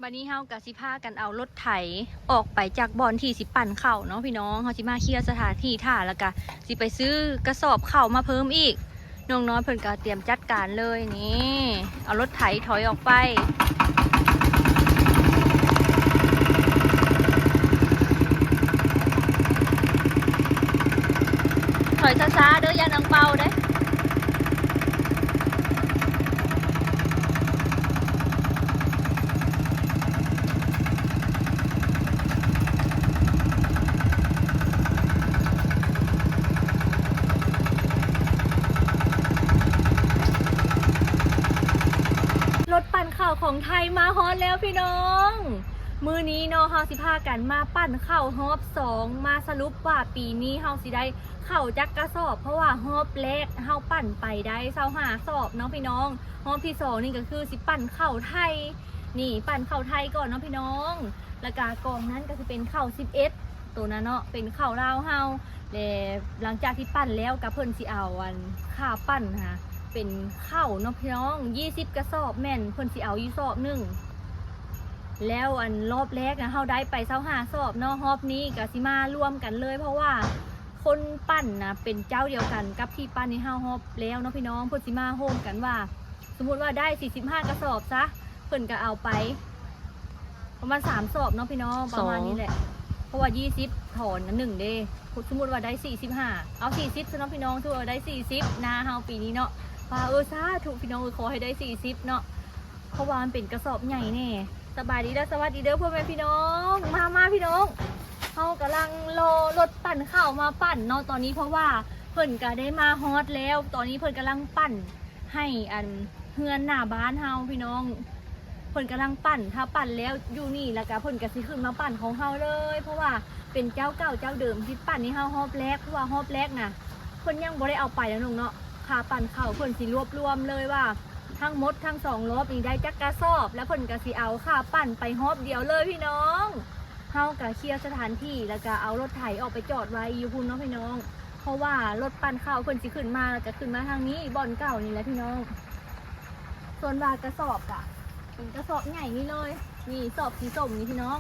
ບັດນີ້ເຮົາກໍຊິພາກັນເອົາລົດໄຖອອກໄປຈາກບ່ອນທີ່ຊິປັ່ນເຂົ້າເນາະພີ່ນ້ອງ. ເຮົາຊິມາເຄຍສະຖານທີ່ຖ້າ ແລ້ວກໍຊິໄປຊື້ກະສອບເຂົ້າມາເພີ່ມອີກ. ນ້ອງນ້ອຍເພິ່ນກໍຕຽມຈັດການເລີຍ. ນີ້ ເອົາລົດໄຖຖອຍອອກໄປ. ຖອຍຊ້າໆເດີ ຢ້ານອັງເປົາເດ້. ລົດປັ່ນເຂົ້າຂອງໄທມາຮອດແລ້ວພີ່ນ້ອງ. ມື້ນີ້ເນາະ ເຮົາຊິພາກັນມາປັ່ນເຂົ້າຮອບສອງ ມາສະຫຼຸບວ່າປີນີ້ເຮົາຊິໄດ້ເຂົ້າຈັກກະສອບ ເພາະວ່າຮອບແລກເຮົາປັ່ນໄປໄດ້ຊາວຫ້າສອບເນາະພີ່ນ້ອງ. ຮອບທີສອງນີ້ກໍຄືຊິປັ່ນເຂົ້າໄທ ນີ້ປັ່ນເຂົ້າໄທກ່ອນເນາະພີ່ນ້ອງ. ແລ້ວກະກອງນັ້ນກໍຊິເປັນເຂົ້າສິບເອັດ ໂຕນັ້ນເນາະ ເປັນເຂົ້າລາວເຮົາ. ແລະ ຫຼັງຈາກທີ່ປັ່ນແລ້ວກໍເພິ່ນຊິເອົາອັນຄ່າປັ່ນຫາ ເປັນເຂົ້າເນາະພີ່ນ້ອງ ຊາວກະສອບ ແມ່ນເພິ່ນຊິເອົາຢູ່ສອບໜຶ່ງ. ແລ້ວອັນຮອບແລກນະ ເຮົາໄດ້ໄປຊາວຫ້າສອບເນາະ ຮອບນີ້ກໍຊິມາລວມກັນເລີຍ ເພາະວ່າຄົນປັ່ນນະເປັນເຈົ້າດຽວກັນກັບທີ່ປັ່ນໃຫ້ເຮົາຮອບແລ້ວເນາະພີ່ນ້ອງ. ເພິ່ນຊິມາໂຮມກັນວ່າ ສົມມຸດວ່າໄດ້ສີ່ສິບຫ້າກະສອບຊະ ເພິ່ນກໍເອົາໄປປະມານສາມສອບເນາະພີ່ນ້ອງ ປະມານນີ້ແຫຼະ ເພາະວ່າຊາວ ຖອນອັນໜຶ່ງເດ້. ສົມມຸດວ່າໄດ້ສີ່ສິບຫ້າ ເອົາສີ່ສິບຊະເນາະພີ່ນ້ອງ ຖືວ່າໄດ້ສີ່ສິບ ນາເຮົາປີນີ້ເນາະ. ວ່າ ເອີ ສາທຸພີ່ນ້ອງເອີຍ ຂໍໃຫ້ໄດ້ສີ່ສິບເນາະ ເພາະວ່າມັນເປັນກະສອບໃຫຍ່ແດ່. ສະບາຍດີ ແລະ ສະຫວັດດີເດີພໍ່ແມ່ພີ່ນ້ອງ. ມາ ມາພີ່ນ້ອງ ເຮົາກຳລັງລໍລົດປັ່ນເຂົ້າມາປັ່ນເນາະຕອນນີ້ ເພາະວ່າເພິ່ນກະໄດ້ມາຮອດແລ້ວ. ຕອນນີ້ເພິ່ນກຳລັງປັ່ນໃຫ້ອັນເຮືອນໜ້າບ້ານເຮົາພີ່ນ້ອງ ເພິ່ນກຳລັງປັ່ນ ຖ້າປັ່ນແລ້ວຢູ່ນີ້ ແລ້ວກະເພິ່ນກະຊິຂຶ້ນມາປັ່ນຂອງເຮົາເລີຍ ເພາະວ່າເປັນເຈົ້າເກົ່າເຈົ້າເດີມທີ່ປັ່ນໃຫ້ເຮົາຮອບແລກ. ເພາະວ່າຮອບແລກນະ ເພິ່ນຍັງບໍ່ໄດ້ເອົາໄປນະນ້ອງເນາະ ຄ່າປັ່ນເຂົ້າເພິ່ນຊິລວບລວມເລີຍວ່າ ທັງໝົດທັງສອງລອບນີ້ໄດ້ຈັກກະສອບ ແລ້ວເພິ່ນກໍຊິເອົາຄ່າປັ່ນໄປຮອບດຽວເລີຍພີ່ນ້ອງ. ເຮົາກໍເຄຍສະຖານທີ່ ແລ້ວກໍເອົາລົດໄຖອອກໄປຈອດໄວ້ຢູ່ພຸ້ນເນາະພີ່ນ້ອງ ເພາະວ່າລົດປັ່ນເຂົ້າເພິ່ນຊິຂຶ້ນມາ ແລ້ວກໍຂຶ້ນມາທາງນີ້ ບ່ອນເກົ່ານີ້ແຫຼະພີ່ນ້ອງ. ສ່ວນວ່າກະສອບກະເປັນກະສອບໃຫຍ່ນີ້ເລີຍ ນີ້ສອບສີສົ້ມນີ້ພີ່ນ້ອງ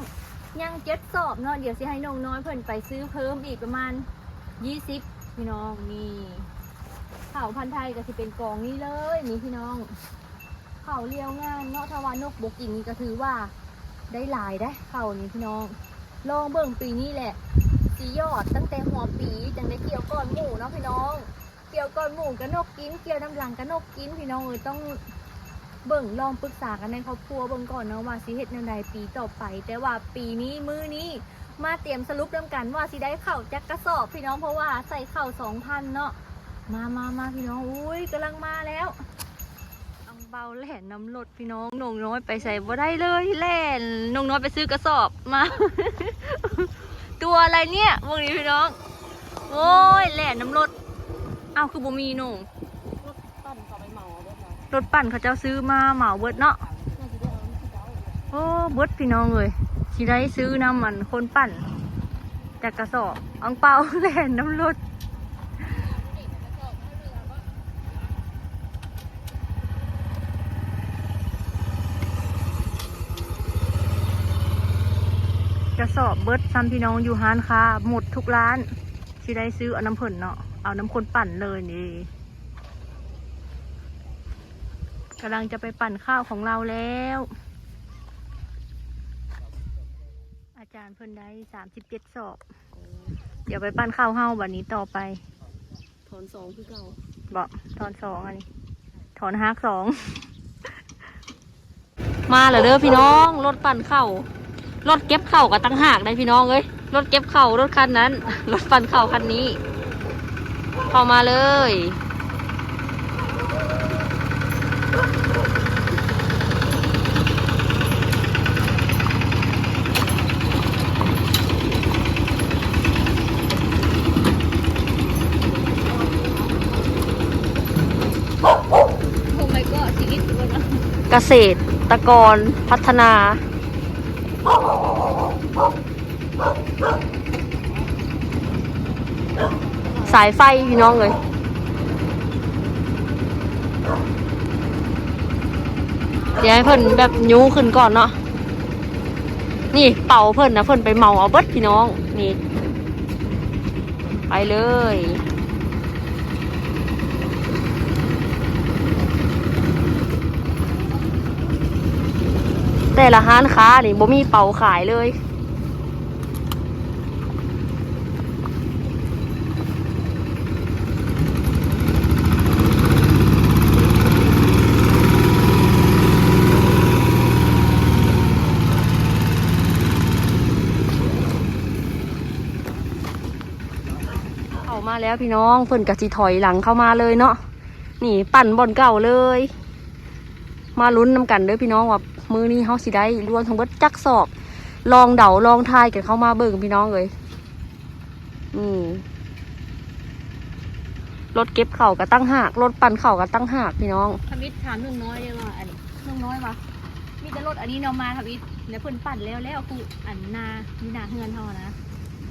ຍັງເຈັດສອບເນາະ. ດຽວຊິໃຫ້ນ້ອງນ້ອຍເພິ່ນໄປຊື້ເພີ່ມອີກປະມານຊາວ ພີ່ນ້ອງ. ນີ້ ເຂົ້າພັນໄທກໍຊິເປັນກອງນີ້ເລີຍນີ້ພີ່ນ້ອງ. ເຂົ້າລຽວງາມເນາະ ຖ້າວ່ານົກບໍ່ກິນນີ້ກໍຖືວ່າໄດ້ຫຼາຍເດ້ ເຂົ້ານີ້ພີ່ນ້ອງ. ລອງເບິ່ງປີນີ້ແຫຼະ ຊິຢອດຕັ້ງແຕ່ຫົວປີ ຈັ່ງໄດ້ກ່ຽວກ່ອນໝູ່ເນາະພີ່ນ້ອງ. ກ່ຽວກ່ອນໝູ່ກໍນົກກິນ ກ່ຽວນຳຫຼັງກໍນົກກິນ ພີ່ນ້ອງເອີຍ. ຕ້ອງເບິ່ງ ລອງປຶກສາກັນໃນຄອບຄົວເບິ່ງກ່ອນເນາະ ວ່າຊິເຮັດແນວໃດປີຕໍ່ໄປ. ແຕ່ວ່າປີນີ້ ມື້ນີ້ ມາຕຽມສະຫຼຸບນຳກັນວ່າຊິໄດ້ເຂົ້າຈັກກະສອບພີ່ນ້ອງ ເພາະວ່າໃສ່ເຂົ້າສອງພັນເນາະ. ມາ ມາ ມາພີ່ນ້ອງ ອຸ້ຍ ກຳລັງມາແລ້ວ. ອັງເບົາແລ່ນນຳລົດພີ່ນ້ອງ ນ້ອງນ້ອຍໄປໃສບໍ່ໄດ້ເລີຍ ແລ່ນ ນ້ອງນ້ອຍໄປຊື້ກະສອບມາ. ຕົວອະໄລເນຍ ເບິ່ງນີ້ພີ່ນ້ອງ ໂອ້ຍ ແລ່ນນຳລົດ. ອ້າວ ຄືບໍ່ມີໜູ? ລົດປັ່ນເຂົາໄປເໝົາເອົາເບິດເນາະ ລົດປັ່ນເຂົາເຈົ້າຊື້ມາເໝົາເບິດເນາະ. ໂອ້ ເບິດພີ່ນ້ອງເອີຍ ຊິໄດ້ຊື້ນຳອັນຄົນປັ່ນຈັກກະສອບ. ອັງເປົາແລ່ນນຳລົດ ກະສອບເບິດຊ້ຳພີ່ນ້ອງ ຢູ່ຮ້ານຄ້າໝົດທຸກຮ້ານ. ຊິໄດ້ຊື້ເອົານຳເພິ່ນເນາະ ເອົານຳຄົນປັ່ນເລີຍນີ້. ກຳລັງຈະໄປປັ່ນຂ້າວຂອງລາວແລ້ວ ອາຈານເພິ່ນໄດ້ສາມສິບເຈັດສອບ. ດຽວໄປປັ່ນຂ້າວເຮົາບັດນີ້ຕໍ່ໄປ ຖອນສອງຄືເກົ່າ ບໍ່ ຖອນສອງ ອັນນີ້ຖອນຮາກສອງ. ມາແລ້ວເດີພີ່ນ້ອງ ລົດປັ່ນເຂົ້າ ລົດເກັບເຂົ້າກໍຕ່າງຫາກໄດ໋ພີ່ນ້ອງເອີຍ. ລົດເກັບເຂົ້າ ລົດຄັນນັ້ນ ລົດປັ່ນເຂົ້າຄັນນີ້ ເຂົ້າມາເລີຍ. ກະເສດຕະກອນພັດທະນາ ສາຍໄຟພີ່ນ້ອງເອີຍ. ດຽວໃຫ້ເພິ່ນແບບຍູ້ຂຶ້ນກ່ອນເນາະ. ນີ້ເປົາເພິ່ນນະ ເພິ່ນໄປເໝົາເອົາເບິດພີ່ນ້ອງ. ນີ້ ໄປເລີຍ. ແຕ່ລະຮ້ານຄ້ານີ້ບໍ່ມີເປົາຂາຍເລີຍ. ເຂົ້າມາແລ້ວພີ່ນ້ອງ ເພິ່ນກະຊິຖອຍຫຼັງເຂົ້າມາເລີຍເນາະ. ນີ້ ປັ່ນບ່ອນເກົ່າເລີຍ. ມາລຸ້ນນຳກັນເດີ້ພີ່ນ້ອງ ວ່າມື້ນີ້ເຮົາຊິໄດ້ລວມທັງເບິດຈັກສອບ. ລອງເດົາລອງທາຍກັນເຂົ້າມາເບິ່ງພີ່ນ້ອງເອີຍ. ນີ້ ລົດເກັບເຂົ້າກະຕ່າງຫາກ ລົດປັ່ນເຂົ້າກະຕ່າງຫາກພີ່ນ້ອງ. ທຳອິດຖາມໜຸ່ມນ້ອຍເດ້ວ່າ ອັນໜຸ່ມນ້ອຍວ່າ ມີແຕ່ລົດອັນນີ້ເນາະມາ ທຳອິດ ແລ້ວເພິ່ນປັ່ນແລ້ວ ແລ້ວຄືອັນນາ ຢູ່ໜ້າເຮືອນເຮົານະ.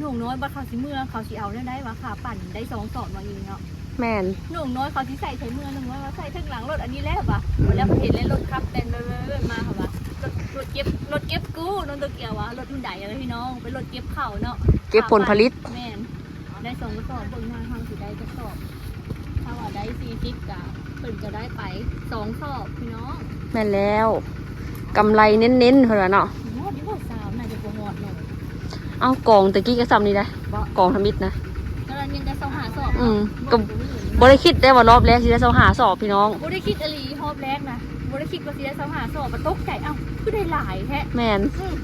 ໜຸ່ມນ້ອຍວ່າເຂົາຊິເມືອ ເຂົາຊິເອົາແນວໃດວ່າ ຄ່າປັ່ນໄດ້ສອງສອບວ່າອີ່ເນາະ. ແມ່ນ ໜຸ່ມນ້ອຍເຂົາຊິໃສ່ໃສ່ເມືອ ໜຸ່ມນ້ອຍວ່າໃສ່ເທິງຫຼັງລົດອັນນີ້ແລ້ວວ່າ. ອືມ ແລ້ວເພິ່ນເຫັນແລ້ວລົດຂັບແລ່ນເລີຍໆມາ ເຂົາວ່າ ລົດ ລົດເກັບ ລົດເກັບກູ້ ລົດໂຕກຽວວ່າ ລົດຮຸ່ນໃດລະພີ່ນ້ອງ ເປັນລົດເກັບເຂົ້າເນາະ. ເກັບຜົນຜະລິດ ແມ່ນ ໄດ້ສອງກະສອບ ເບິ່ງໜ້າເຮົາຊິໄດ້ຈັກສອບ. ຖ້າວ່າໄດ້ສີ່ສິບກະ ເພິ່ນກະໄດ້ໄປສອງສອບພີ່ນ້ອງ. ແມ່ນແລ້ວ ກຳໄລເນັ້ນໆ ເພິ່ນວ່າເນາະ. ຮອດຢູ່ບໍ່ ຊາວ ໜ້າຈະບໍ່ຮອດເນາະ. ເອົ້າ ກອງແຕ່ກີ້ກະຊ່ຳນີ້ໄດ໋ ບໍ່ ກອງທຳອິດນະ. ຕອນນັ້ນຍັງໄດ້ຊາວຫ້າສອບ. ອືມ ກະບໍ່ໄດ້ຄິດໄດ້ວ່າລອບແລກຊິໄດ້ຊາວຫ້າສອບພີ່ນ້ອງ ບໍ່ໄດ້ຄິດອີ່ຫຼີ. ຮອບແລກນະ ບໍ່ໄດ້ຄິດວ່າຊິໄດ້ຊາວຫ້າສອບ ກໍຕົກໃຈ ເອົ້າ ຄືໄດ້ຫຼາຍແທ້. ແມ່ນ ອືມ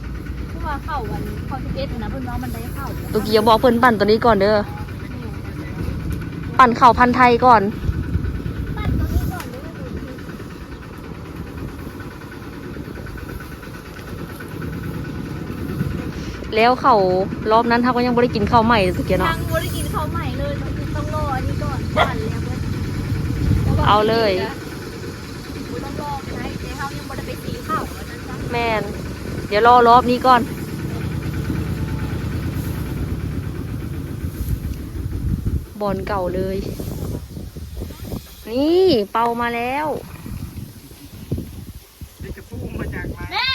ເພາະວ່າເຂົ້າອັນ ເຂົ້າສິບເອັດຫັ້ນນະ ເພິ່ນວ່າມັນໄດ້ເຂົ້າ. ໂຕກຽວບອກເພິ່ນປັ່ນໂຕນີ້ກ່ອນເດີ້ ປັ່ນເຂົ້າພັນໄທກ່ອນ. ແລ້ວເຂົ້າ ລອບນັ້ນເຮົາກໍຍັງບໍ່ໄດ້ກິນເຂົ້າໃໝ່ເດ້ ຕະກີ້ເນາະ. ຍັງບໍ່ໄດ້ກິນເຂົ້າໃໝ່ເລີຍ ຕ້ອງ ຕ້ອງລໍອັນນີ້ກ່ອນ ປັ່ນແລ້ວເບິດ. ເອົາເລີຍ ບໍ່ຕ້ອງລໍກໍໄດ້ ແຕ່ເຮົາຍັງບໍ່ໄດ້ໄປຕີເຂົ້າວ່າຊັ້ນຊະ. ແມ່ນ ດຽວລໍລອບນີ້ກ່ອນ. ບ່ອນເກົ່າເລີຍ. ນີ້ ເປົາມາແລ້ວ. ເດັກກະປູມາຈາກໃໝ່. ແມ່!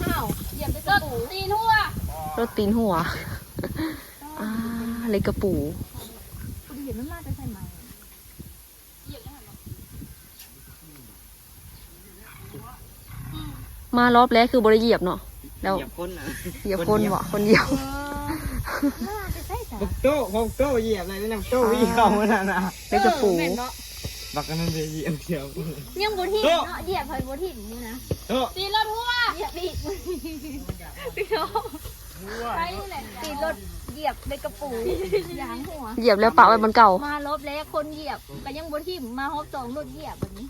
ອ້າວ ຢຽບເດັກກະປູ ຕີນຫົວ ລົດຕີນຫົວ. ອ່າ ເຫຼັກກະປູ ພໍດີເຫັນມັນມາແຕ່ໃສໃໝ່. ມາລອບແລກຄືບໍ່ໄດ້ຢຽບເນາະ ແລ້ວຢຽບຄົນນະ. ຢຽບຄົນເບາະ ຄົນດຽວ. ເອີ ມາແຕ່ໃສຊະ ບັກໂຕ ບັກໂຕຢຽບໄດ້ນຳໂຕ ອ່າ ອີ່ເຂົານັ້ນນະ. ເປັນກະປູ ເອີ ແມ່ນເນາະ ບັກອັນນັ້ນໄປຢຽບດຽວ ຍັງບໍ່ຖິ້ມເນາະ ຢຽບໃຜບໍ່ຖິ້ມນີ້ນະ. ໂຕ ຕີລົດຫົວ ຢຽບອີກ ພີ່ນ້ອງ. ໃຊ່ແຫຼະ ຕີລົດຢຽບເດັກກະປູ ຢາງຫົວ ຢຽບແລ້ວປະໄວ້ບ່ອນເກົ່າ. ມາລອບແລກຄົນຢຽບກໍຍັງບໍ່ຖິ້ມ ມາຮອບສອງລົດຢຽບບາດນີ້.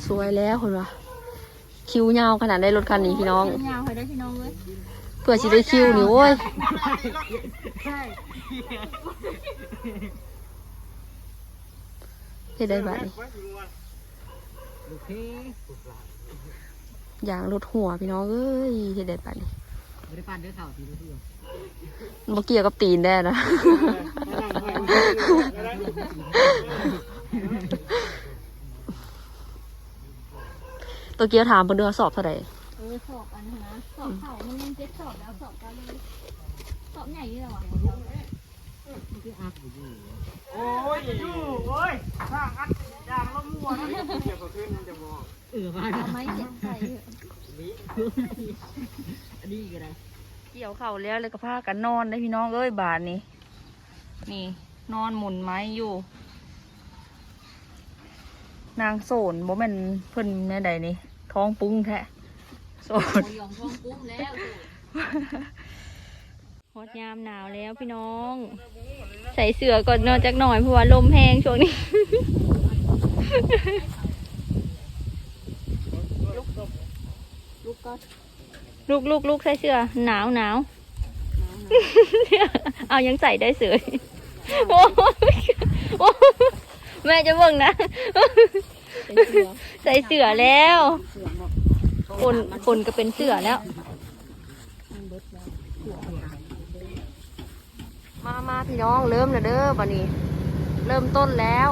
ສວຍແລ້ວເພິ່ນວ່າ ຄິວຍາວຂະໜາດໃດລົດຄັນນີ້ພີ່ນ້ອງ. ຍາວໃຫ້ໄດ້ພີ່ນ້ອງເອີຍ ເພື່ອຊິໄດ້ຄິວນີ້ ໂອ້ຍ ເຮັດໄດ້ບາດນີ້. ໂອເຄ ຢາງລົດຫົວພີ່ນ້ອງເອີຍ ເຮັດໄດ້ປານນີ້. ບໍ່ໄດ້ປັ່ນເດີເຂົ້າຕີນ ບໍ່ກ່ຽວກັບຕີນແດ່ນະ. ໂຕກຽວຖາມເພິ່ນເດີ ສອບເທົ່າໃດ? ເອີ ສອບອັນນັ້ນນະ ສອບເຂົ້າມັນຍັງເຈັດສອບແລ້ວ ສອບເຈົ້າເລີຍ ສອບໃຫຍ່ນີ້ແຫຼະຫວາ. ໂອ້ຍ ຢູ່ ໂອ້ຍ ສ້າງອັດຢ່າງລະມົວນະ. ເອີ ວ່າ ເອົາໄມ້ຂຽນໃສ່ ອັນນີ້ກໍໄດ້. ກ່ຽວເຂົ້າແລ້ວ ແລ້ວກໍພາກັນນອນເດ້ພີ່ນ້ອງເອີຍ ບາດນີ້. ນີ້ ນອນໝູນໄມ້ຢູ່ ນາງໂສນ ບໍ່ແມ່ນເພິ່ນແນວໃດນີ້ ທ້ອງປຸ້ງແທ້ ໂສນ ບໍ່ຍອມທ້ອງປຸ້ງແລ້ວ. ຮອດຍາມໜາວແລ້ວພີ່ນ້ອງ ໃສ່ເສື້ອກ່ອນເນາະຈັກໜ່ອຍ ເພາະວ່າລົມແຮງຊ່ວງນີ້. ລຸກກ່ອນ ລຸກ ລຸກ ລຸກ ໃສ່ເສື້ອ ໜາວ ໜາວ. ເອົາ ຍັງໃສ່ໄດ້ເສີຍ. ໂອ້ຍ ໂອ້ຍ ແມ່ຈະເບິ່ງນະ ໃສ່ເສື້ອ ໃສ່ເສື້ອແລ້ວ ຄົນ ຄົນກໍເປັນເສື້ອແລ້ວ. ມາ ມາ ພີ່ນ້ອງ ເລີ່ມແລ້ວເດີ ບາດນີ້ ເລີ່ມຕົ້ນແລ້ວ.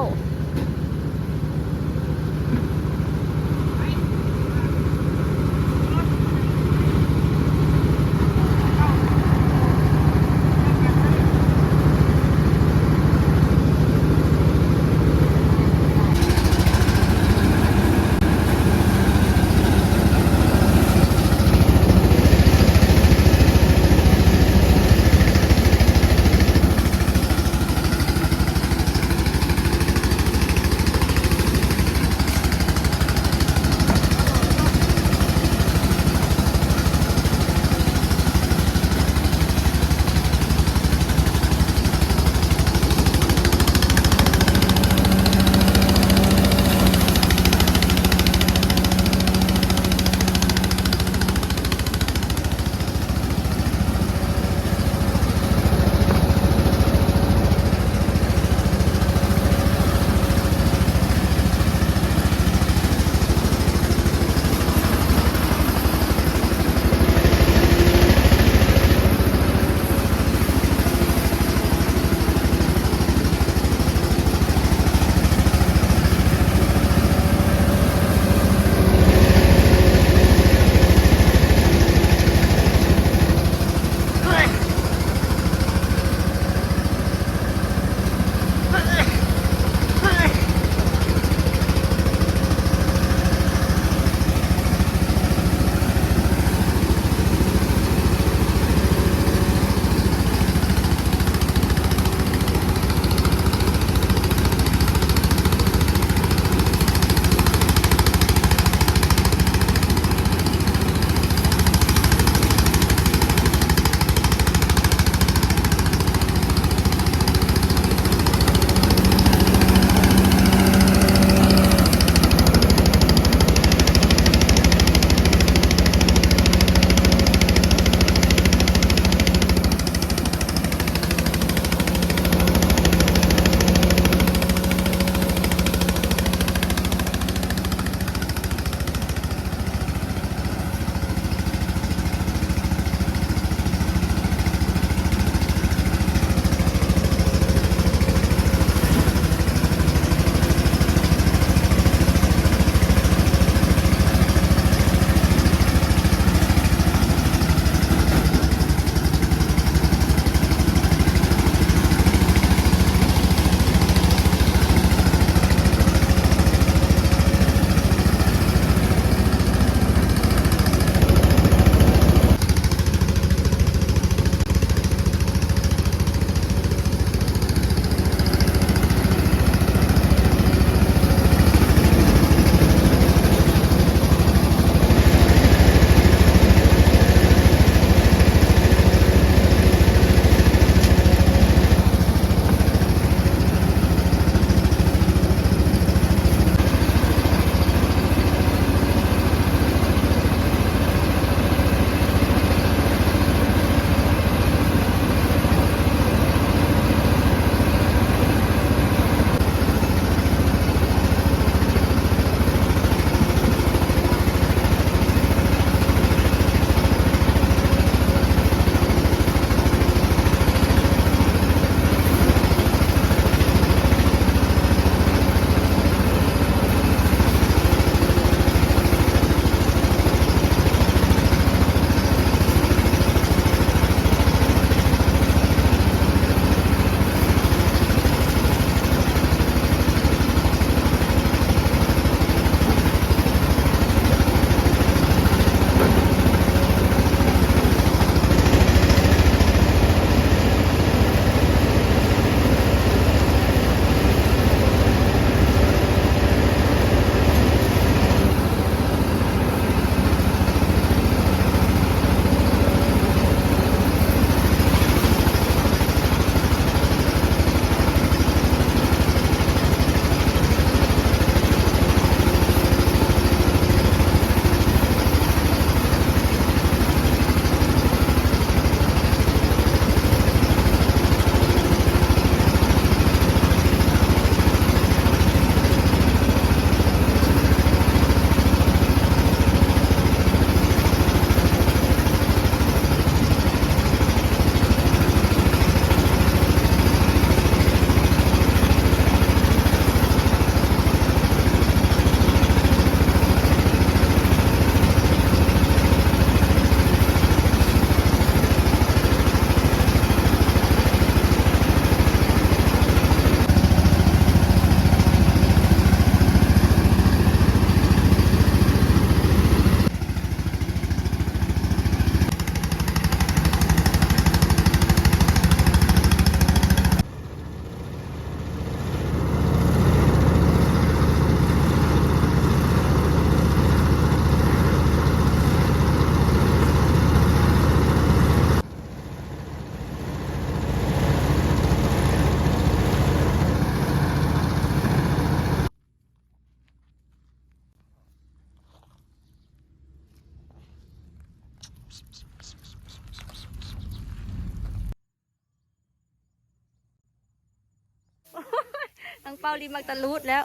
ອັງເປົາລີມັກຕະລູດແລ້ວ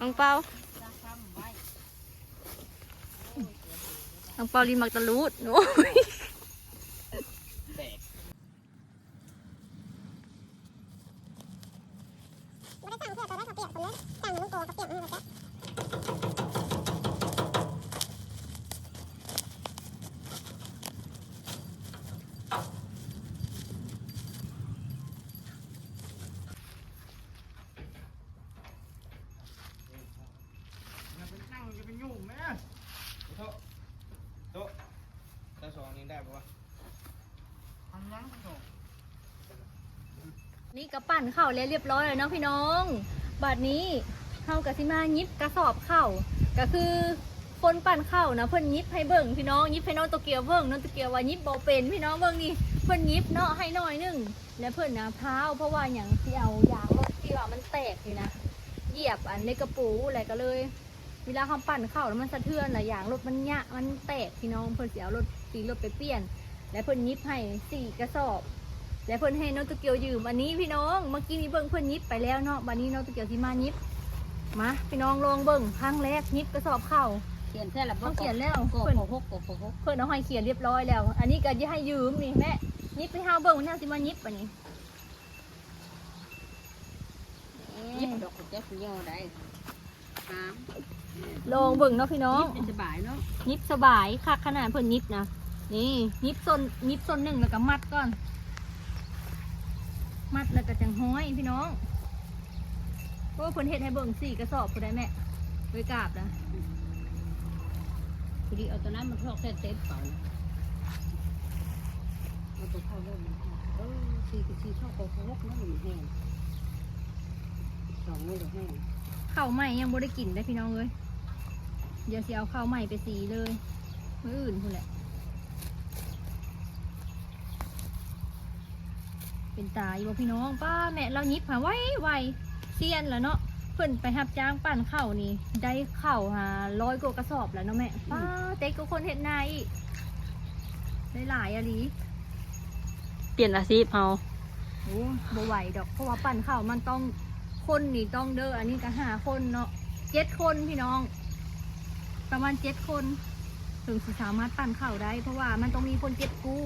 ອັງເປົາ ອັງເປົາລີມັກຕະລູດ ໂອ້ຍ ແຕກ. ນີ້ກໍປັ່ນເຂົ້າແລ້ວລຽບຮ້ອຍແລ້ວເນາະພີ່ນ້ອງ. ບາດນີ້ເຮົາກໍຊິມາຫຍິບກະສອບເຂົ້າ ກໍຄືຄົນປັ່ນເຂົ້ານະ ເພິ່ນຫຍິບໃຫ້ເບິ່ງພີ່ນ້ອງ ຫຍິບໃຫ້ນ້ອງໂຕກຽວເບິ່ງ. ນ້ອງໂຕກຽວວ່າຫຍິບບໍ່ເປັນພີ່ນ້ອງ. ເບິ່ງນີ້ ເພິ່ນຫຍິບເນາະ ໃຫ້ໜ້ອຍໜຶ່ງ ແລ້ວເພິ່ນນະພ້າວ ເພາະວ່າຫຍັງ ຊິເອົາຢາງລົດທີ່ວ່າມັນແຕກນີ້ນະ ຢຽບອັນເຫຼັກກະປູ ແລ້ວກໍເລີຍ ເວລາເຮົາປັ່ນເຂົ້າແລ້ວມັນສະເທືອນ ແລ້ວຢາງລົດມັນຍະ ມັນແຕກພີ່ນ້ອງ. ເພິ່ນຊິເອົາລົດ ຕີນລົດໄປປ່ຽນ ແລ້ວເພິ່ນຫຍິບໃຫ້ສີ່ກະສອບ ແລ້ວເພິ່ນໃຫ້ນ້ອງໂຕກຽວຢືມອັນນີ້ພີ່ນ້ອງ. ເມື່ອກີ້ນີ້ເບິ່ງເພິ່ນຫຍິບໄປແລ້ວເນາະ ບາດນີ້ນ້ອງໂຕກຽວຊິມາຫຍິບ. ມາພີ່ນ້ອງລອງເບິ່ງ ຄັ້ງແລກຫຍິບກະສອບເຂົ້າ. ຂຽນແທ້ລະບໍ່? ເຂົາຂຽນແລ້ວ ກໍ ເພິ່ນ ປ ຫົກ ກໍ ປ ຫົກ ເພິ່ນເອົາໃຫ້ຂຽນລຽບຮ້ອຍແລ້ວ. ອັນນີ້ກໍຈະໃຫ້ຢືມນີ້ແມ່ ຫຍິບໃຫ້ເຮົາເບິ່ງ ເຮົາຊິມາຫຍິບບາດນີ້. ຫຍິບດອກແຈັກຍໍໄດ້ ງາມ ລອງເບິ່ງເນາະພີ່ນ້ອງ. ຫຍິບສະບາຍເນາະ ຫຍິບສະບາຍຄັກຂະໜາດເພິ່ນຫຍິບນະ. ນີ້ຫຍິບສົ້ນ ຫຍິບສົ້ນໜຶ່ງແລ້ວກໍມັດກ່ອນ ມັດແລ້ວກໍຈັ່ງຮ້ອຍພີ່ນ້ອງ. ໂອ້ ເພິ່ນເຮັດໃຫ້ເບິ່ງສີ່ກະສອບພຸ້ນໄດ໋ແມ່ ເອີຍ ກາບນະ. ພໍດີເອົາຕົວນັ້ນມາຖອກໃສ່ເຕັມເປົາ ເອົາຕົວເຂົ້າເລີ່ມມັນ ເອີ ສີ່ກັບສີ່ຊອກ ກໍຫົກເນາະ ມັນແຫ້ງ ສອງມື້ແຫ້ງ. ເຂົ້າໃໝ່ຍັງບໍ່ໄດ້ກິນເດ້ພີ່ນ້ອງເອີຍ ດຽວຊິເອົາເຂົ້າໃໝ່ໄປສີເລີຍ ມື້ອື່ນພຸ້ນແຫຼະ. ເປັນຕາຢູ່ບໍ່ພີ່ນ້ອງ? ປ້າ ແມ່ລາວຫຍິບຫາໄວໆ ຊຽນລະເນາະ. ເພິ່ນໄປຮັບຈ້າງປັ່ນເຂົ້ານີ້ ໄດ້ເຂົ້າຫາຮ້ອຍກວ່າກະສອບລະເນາະແມ່. ອືມ ປ້າ ເຕັກກວ່າຄົນເຮັດນາອີກ ໄດ້ຫຼາຍອີ່ຫຼີ. ປ່ຽນອາຊີບເຮົາ. ໂອ້ ບໍ່ໄຫວດອກ ເພາະວ່າປັ່ນເຂົ້າມັນຕ້ອງ ຄົນນີ້ຕ້ອງເດີ ອັນນີ້ກໍຫ້າຄົນເນາະ ເຈັດຄົນພີ່ນ້ອງ ປະມານເຈັດຄົນ ເຖິງຊິສາມາດປັ່ນເຂົ້າໄດ້ ເພາະວ່າມັນຕ້ອງມີຄົນເກັບກູ້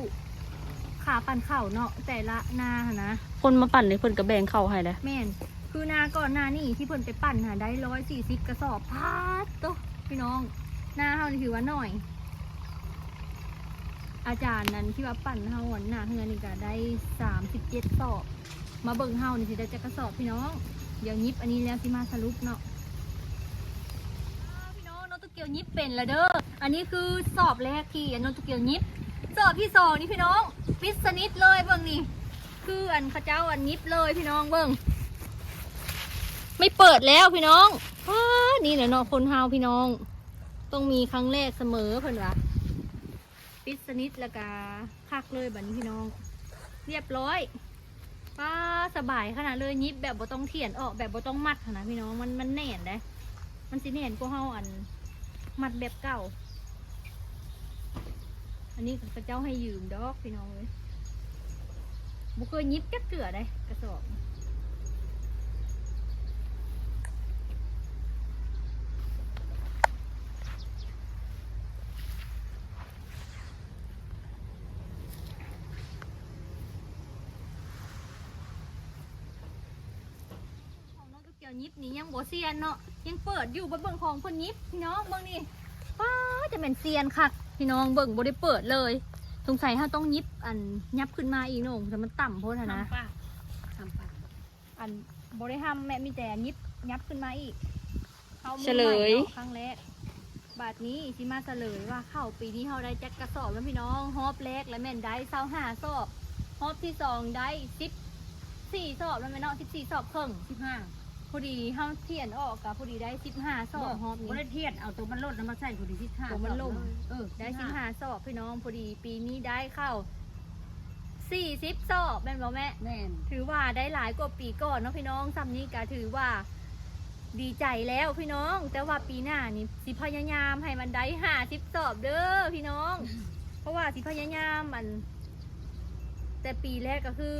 ຄ່າປັ່ນເຂົ້າເນາະ ແຕ່ລະນາຫັ້ນນະ. ຄົນມາປັ່ນນີ້ເພິ່ນກໍແບ່ງເຂົ້າໃຫ້ແຫຼະ. ແມ່ນ ຄືນາກ່ອນໜ້ານີ້ທີ່ເພິ່ນໄປປັ່ນຫາໄດ້ຮ້ອຍສີ່ສິບກະສອບ. ປາດໂທ້ ພີ່ນ້ອງ ນາເຮົານີ້ຖືວ່າໜ້ອຍ. ອາຈານນັ້ນທີ່ວ່າປັ່ນເຮົາອັນໜ້າເຮືອນນີ້ກໍໄດ້ສາມສິບເຈັດສອບ. ມາເບິ່ງເຮົານີ້ຊິໄດ້ຈັກກະສອບພີ່ນ້ອງ. ດຽວຫຍິບອັນນີ້ແລ້ວຊິມາສະຫຼຸບເນາະ. ພີ່ນ້ອງ ນ້ອງໂຕກຽວຫຍິບເປັນລະເດີ. ອັນນີ້ຄືສອບແລກທີ່ນ້ອງໂຕກຽວຫຍິບ. ສອບທີສອງນີ້ພີ່ນ້ອງ ປິດສະໜິດເລີຍ ເບິ່ງນີ້ ຄືອັນເຂົາເຈົ້າອັນຫຍິບເລີຍພີ່ນ້ອງ ເບິ່ງ ໄມ່ເປີດແລ້ວພີ່ນ້ອງ. ວ້າ ນີ້ແຫຼະເນາະ ຄົນເຮົາພີ່ນ້ອງ ຕ້ອງມີຄັ້ງແລກສະເໝີ ເພິ່ນວ່າ. ປິດສະໜິດແລ້ວກະຄັກເລີຍບາດນີ້ພີ່ນ້ອງ ລຽບຮ້ອຍ. ປ້າ ສະບາຍຂະໜາດເລີຍ ຫຍິບແບບບໍ່ຕ້ອງຖຽນອອກ ແບບບໍ່ຕ້ອງມັດຫັ້ນນະພີ່ນ້ອງ ມັນ ມັນແໜ້ນເດ້ ມັນຊິແໜ້ນກວ່າເຮົາອັນມັດແບບເກົ່າ. ອັນນີ້ເຂົາເຈົ້າໃຫ້ຢືມດອກພີ່ນ້ອງເອີຍ ບໍ່ເຄີຍຫຍິບຈັກເທື່ອເດ້ກະສອບ. ຂອງນ້ອງໂຕກຽວຫຍິບນີ້ຍັງບໍ່ຊຽນເນາະ ຍັງເປີດຢູ່. ໄປເບິ່ງຂອງເພິ່ນຫຍິບ ພີ່ນ້ອງເບິ່ງນີ້ ປ້າ ຈະແມ່ນຊຽນຄັກ ພີ່ນ້ອງເບິ່ງ ບໍ່ໄດ້ເປີດເລີຍ. ສົງໄສເຮົາຕ້ອງຫຍິບອັນຫຍັບຂຶ້ນມາອີກເນາະ ແຕ່ມັນຕ່ຳໂພດຫັ້ນນະ ທຳປາກ ທຳປາກ. ອັນ ບໍ່ໄດ້ທຳແມ່ ມີແຕ່ຫຍິບຫຍັບຂຶ້ນມາອີກ. ເຮົາມືໃໝ່ເນາະ ຄັ້ງແລກ. ບາດນີ້ຊິມາສະເຫຼີຍວ່າເຂົ້າປີນີ້ເຮົາໄດ້ຈັກກະສອບແລ້ວພີ່ນ້ອງ. ຮອບແລກລະແມ່ນໄດ້ຊາວຫ້າສອບ ຮອບທີສອງໄດ້ສິບສີ່ສອບແລ້ວແມ່ນເນາະ ສິບສີ່ສອບເຄິ່ງ ສິບຫ້າ ພໍດີເຮົາຖຽນອອກກະພໍດີໄດ້ສິບຫ້າສອບ. ຮອບນີ້ບໍ່ໄດ້ຖຽນ ເອົາໂຕມັນໂລດນຳມາໃສ່ ພໍດີສິບຫ້າ ໂຕມັນລົງ ເອີ ໄດ້ສິບຫ້າສອບພີ່ນ້ອງ. ພໍດີປີນີ້ໄດ້ເຂົ້າ ສີ່ສິບສອບແມ່ນບໍ່ແມ່? ແມ່ນ ຖືວ່າໄດ້ຫຼາຍກວ່າປີກ່ອນເນາະພີ່ນ້ອງ. ຊ່ຳນີ້ກະຖືວ່າດີໃຈແລ້ວພີ່ນ້ອງ ແຕ່ວ່າປີໜ້ານີ້ຊິພະຍາຍາມໃຫ້ມັນໄດ້ຫ້າສິບສອບເດີພີ່ນ້ອງ ເພາະວ່າຊິພະຍາຍາມ ອັນ ແຕ່ປີແລກກະຄື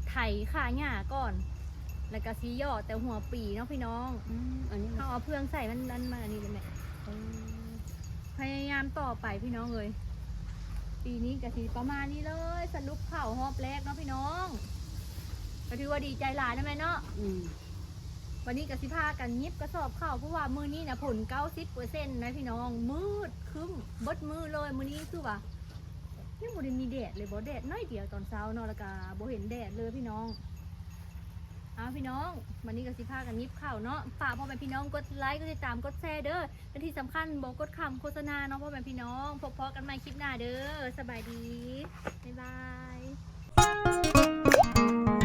ໄຖຂ້າຫຍ້າກ່ອນ ແລ້ວກໍຊິຢໍ້ແຕ່ຫົວປີເນາະພີ່ນ້ອງ. ອືມ ອັນນີ້ ເຮົາເອົາເຟືອງໃສ່ມັນ ອັນ ມັນອັນນີ້ເລີຍແມ່. ເອີ ພະຍາຍາມຕໍ່ໄປພີ່ນ້ອງເອີຍ. ປີນີ້ກໍຊິປະມານນີ້ເລີຍ ສະຫຼຸບເຂົ້າຮອບແລກເນາະພີ່ນ້ອງ. ກໍຖືວ່າດີໃຈຫຼາຍນະແມ່ເນາະ. ອືມ ວັນນີ້ກໍຊິພາກັນຫຍິບກະສອບເຂົ້າ ເພາະວ່າມື້ນີ້ນະ ຜົນເກົ້າສິບເປີເຊັນນະພີ່ນ້ອງ. ມືດຄຶ້ມເບິດມື້ເລີຍ. ມື້ນີ້ຄືວ່າຍັງບໍ່ໄດ້ມີແດດເລີຍບໍ ແດດໜ້ອຍດຽວຕອນເຊົ້າເນາະ ແລ້ວກໍບໍ່ເຫັນແດດເລີຍພີ່ນ້ອງ. ເອົາພີ່ນ້ອງ ວັນນີ້ກໍຊິພາກັນຫຍິບເຂົ້າເນາະ. ຝາກພໍ່ແມ່ພີ່ນ້ອງກົດໄລ ກົດຕິດຕາມ ກົດແຊເດີ ແລະທີ່ສຳຄັນບໍ່ກົດຂ້າມໂຄສະນາເນາະພໍ່ແມ່ພີ່ນ້ອງ. ພົບພໍ້ກັນໃໝ່ຄລິບໜ້າເດີ. ສະບາຍດີ ບາຍບາຍ.